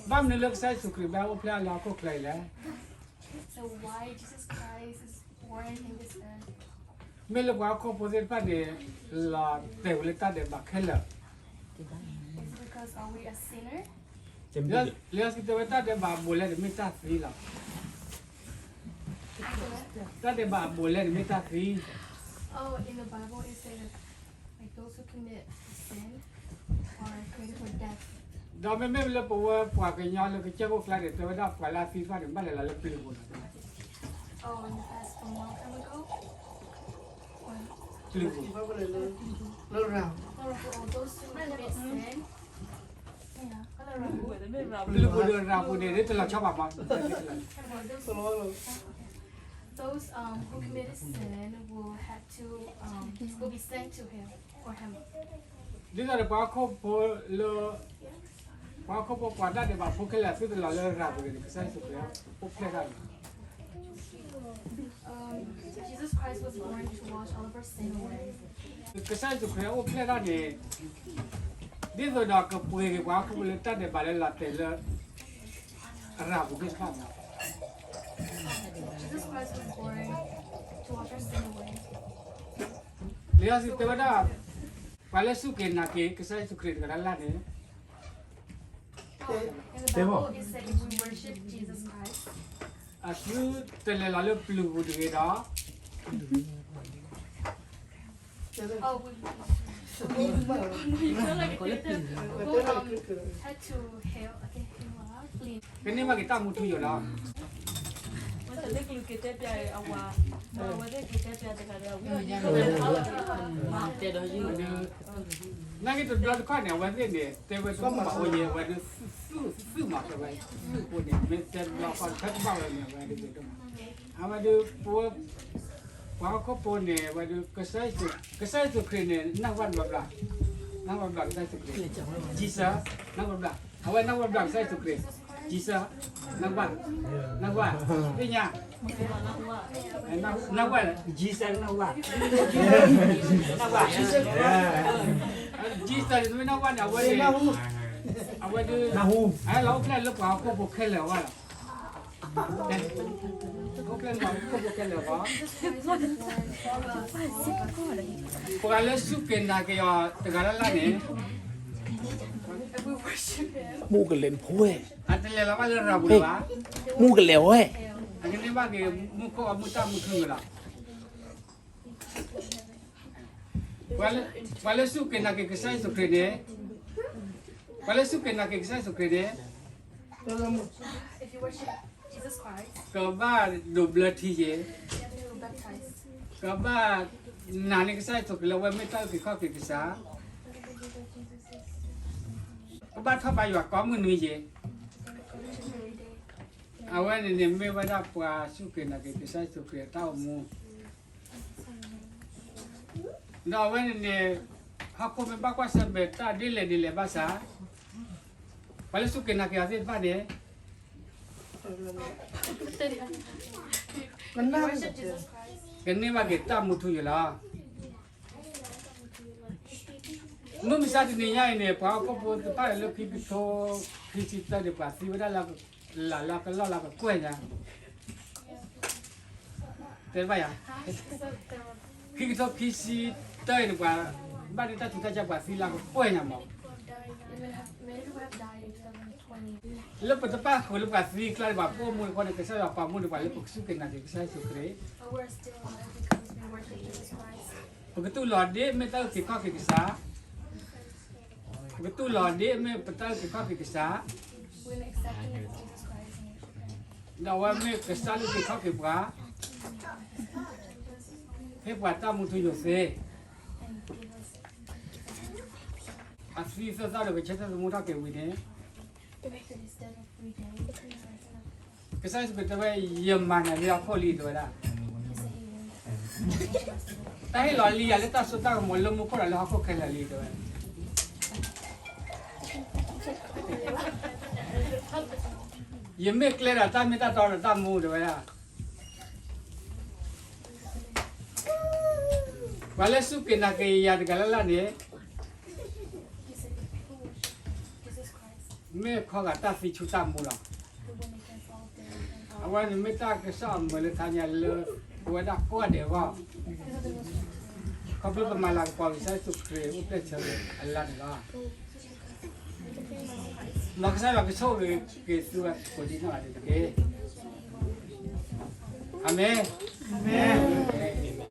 ဘၣ်မနုၤလၢကစၢ်ယ့ၣ်ၡူးခရံာ်ဘၣ်အိၣ်ဖျဲၣ်လၢဟီၣ်ခိၣ်ချၢအံၤလဲၣ်. မ့ၢ်လၢပှၤဟီၣ်ခိၣ်ဖိသ့ၣ်တဖၣ်န့ၣ် လီၤတဲာ်ဝဲလၢတၢ်ဒဲးဘးခဲလၢာ်. လံာ်စီဆှံတဲဝဲတၢ်ဒဲးဘးအဘူးအလဲန့ၣ်မ့ၢ်တၢ်သံလီၤ. တၢ်ဒဲးဘးအဘူးအလဲန့ၣ်မ့ၢ်တၢ်သံ ဒီးမ့မ့ၢ်လၢပဝဲပှၤကညီလၢကစၢၢ်ခိၣ်ကျါန့ၣ် တဲဝဲဒၣ်ပှၤလၢအသံတဖၣ်န့ၣ် ဘၣ်လဲၤလီၤလၢပျုၤပူၤလီၤ. ပျုၤပူၤ ပျုၤပူၤဒီးရၤပူၤန့ၣ် တလီၤဆီဘၣ်မး. Those um, who committed sin will have to um, will be sent to hell or hell. ဒ်သိးဒီးပှၤဟီၣ်ခိၣ်ဖိလၢ ပှၤဟီၣ်ခိၣ်ဖိပှၤတၢ်ဒဲးဘးဖိခဲလၢာ် သုတလီၤလၢရၤပူၤန့ၣ် ကစၢ်ယ့ၣ်ၡူးခရံာ်အိၣ်ဖျဲၣ်တၢ်န့ၣ် Jesus Christ was born to wash all of our sin away. ကစၢ်ယ့ၣ်ၡူးခရံာ်အိၣ်ဖျဲၣ်တၢ်န့ၣ် ဒ်သိးဒီးကပှ့ၤက့ၤပှၤဟီၣ်ခိၣ်ဖိလၢတၢ်ဒဲးဘးလၢလီၤတဲာ်လၢ အရၤပူၤသ့ၣ်တဖၣ်န့ၣ် လံာ်စီဆှံတဲဝဲဒၣ် ပှၤလၢစူၢ်က့ၤနာ်က့ၤ ကစၢ်ယ့ၣ်ၡူးခရံာ်တဂၤလၢ်လၢ်န့ၣ် အသုတလဲၤလီၤလၢပျုၤပူၤတဂ့ၤဒီး ကန့ၢ်ဘၣ်က့ၤတၢ်မူထူယိာ်လီၤ. နာ်က့တဘျီတခီၣ်န့ၣ် အဝဲသ့ၣ်န့ၣ် တဲဝဲတဘၣ်ဘၣ်အိၣ်ယဲ အဝဲဒုးသုးသုးမး တဲဝဲသုးဖိန့ၣ် မ့ၢ်တဲတဘျီတခီၣ် တဘၣ်ဝဲန့ၣ် အဝဲဒုးဒိၣ်မး အဝဲဒုးပဝဲ ပှၤဟီၣ်ခိၣ်ဖိန့ၣ် အဝဲဒုး ကစၢ်ယ့ၣ်ၡူးခရံာ်န့ၣ် နၢ်ဝဲဘျီဘျီ နၢ်ဝဲဘျီကစၢ်ယ့ၣ်ၡူးခရံာ် Jesus နၢ်ဝဲဘျီ အဝဲနၢ်ဝဲဘျီကစၢ်ယ့ၣ်ၡူးခရံာ် Jesus နၢ်ဝဲ နၢ်ဝဲ သ့ၣ်ညါ နၢ်ဝဲ Jesus နၢ်ဝဲ နၢ်ဝဲ Jesus န့ၣ် မ့ၢ်နၢ်ဝဲန့ၣ် အဝဲ အဝဲဒုး အဟဲလီၤအိၣ်ဖျဲၣ်လၢပှၤဟီၣ်ခိၣ်ဖိခဲလၢာ်အဂီၢ်လီၤ. အိၣ်ဖျဲၣ်လၢပှၤဟီၣ်ခိၣ်ဖိခဲလၢာ်အဂီၢ် ပှၤလၢစူၢ်က့ၤနာ်က့ၤအီၤတဂၤလၢ်လၢ်န့ၣ် မူကလဲၤဖိဝဲ အတလဲၤလီၤဘၣ်လၢရၤပူၤလၢၤဘၣ် မူကလဲၤဝဲ အကန့ၢ်ဘၣ်က့ၤမူခိၣ်အမူတၢ်မူထူယိာ်လီၤ. ပှၤလၢစူၢ်က့ၤနာ်က့ၤကစၢ်ယ့ၣ်ၡူးခရံာ်န့ၣ် ပှၤလၢစူၢ်က့ၤနာ်က့ၤကစၢ်ယ့ၣ်ၡူးခရံာ်န့ၣ် ကဘၣ်ဒိးဘျၢထံယ့ၤ ကဘၣ်နာ်န့ၢ်ကစၢ်ယ့ၣ်ၡူးခရံာ်လၢအဝဲမ့ၢ်တၢ်အုၣ်က့ၤခီၣ်က့ၤကစၢ် ကဘၣ်ထီၣ်ဘါယွၤကိးမုၢ်နွံယ့ၤ အဝဲန့ၣ်န့ၣ်မ့ၢ်ဝဲဒၣ်ပှၤစူၢ်က့ၤနာ်က့ၤကစၢ်ယ့ၣ်ၡူးခရံာ်အတၢ်အိၣ်မူ ဒီးအဝဲန့ၣ်န့ၣ် ဟီၣ်ခိၣ်မ့ၢ်ဘၣ်ကွၢ်ဆၢၣ်မဲာ်တၢ်ဒ်လဲၣ်ဒ်လဲၣ်ဘၣ်ဆၣ် ပှၤလၢစူၢ်က့ၤနာ်က့ၤအီၤသ့ၣ်တဖၣ်န့ၣ် ကန့ၢ်ဘၣ်က့ၤတၢ်မူထူယိာ်လီၤ. မုၢ်မဆါတနံၤညါအံၤန့ၣ် ပှၤဟီၣ်ခိၣ်ဖိသ့ၣ်တဖၣ်လၢခံကထိခံဆံသၢန့ၣ် ပှၤသံဝဲဒၣ်လၢ လၢကလီၢ်လၢကကွဲၢ်ညါ တဲဘၣ်ယၤ ခံကထိခံဆံတၢအံၤန့ၣ် ပှၤဘၣ်န့ၢ်တၢ်ထူးတၢ်ကၢ် ပှၤသံလၢကကွဲၢ်ညါမး လၢပတဘၣ်ဃုာ်လၢပှၤသံကျါန့ၣ် ပှၤပိာ်မုၣ်တခီန့ၣ် ကစၢ်ယွၤပာ်မူန့ၣ် ပှၤလၢပကစူၢ်က့ၤနာ်က့ၤကစၢ်ယ့ၣ်ၡူးခရံာ် ပကတူၢ်လိာ်ဒ်မ့ၢ်တၢ်အုၣ်က့ၤခီၣ်က့ၤကစၢ် ပကတူၢ်လိာ်ဒ်မ့ၢ်ပတၢ်အုၣ်က့ၤခီၣ်က့ၤကစၢ် ဒီးအဝဲမ့ၢ်ကစၢ်လၢအုၣ်က့ၤခီၣ်က့ၤပှၤ ဟ့ၣ်ပှၤတၢ်မူထူယိာ်သ့ အသံသၢသီဒီး ကဆၢထၢၣ်သမူထီၣ်က့ၤဝံၤန့ၣ် ကစၢ်ယ့ၣ်ၡူးခရံာ်တဲဝဲ ယမၤနၢၤလၢဟီၣ်ခိၣ်လံ တဲဝဲဒၣ် တၢ်ဟ့ၣ်လီၤလံယၤလၢတၢ်စိတၢ်ကမီၤလၢမူခိၣ်ဒီးလၢဟီၣ်ခိၣ်ခဲလၢာ်လံ တဲဝဲ ယမ့ၢ်ကျဲဒီးတၢ်မ့ၢ်တၢ်တီဒီးတၢ်မူ တဲဝဲဒၣ် ပှၤလၢစူၢ်က့ၤနာ်က့ၤယၤတဂၤလၢ်လၢ်န့ၣ် Jesus Christ. မ့ၢ်ခီဂာ်တၢ်သံဆူတၢ်မူလီၤ. အဝဲန့ၣ်မ့ၢ်တၢ်ကစီၣ်အမုာ်လၢထါညါလၢ ပဝဲဒၣ်ကိးဂၤဒဲးအဂီၢ်, ခီဖျိပမၤလၤကပီၤကစၢ်ယ့ၣ်ၡူးခရံာ်အိၣ်ဖျဲၣ်ဆၢအလါန့ၣ်လီၤ. မ်ကစၢ်ယွၤကဆိၣ်ဂ့ၤက့ၤသုဝဲကိးဒံးနီၢ်ဂၤဒဲးတက့ၢ်. အၤမ့ၣ်.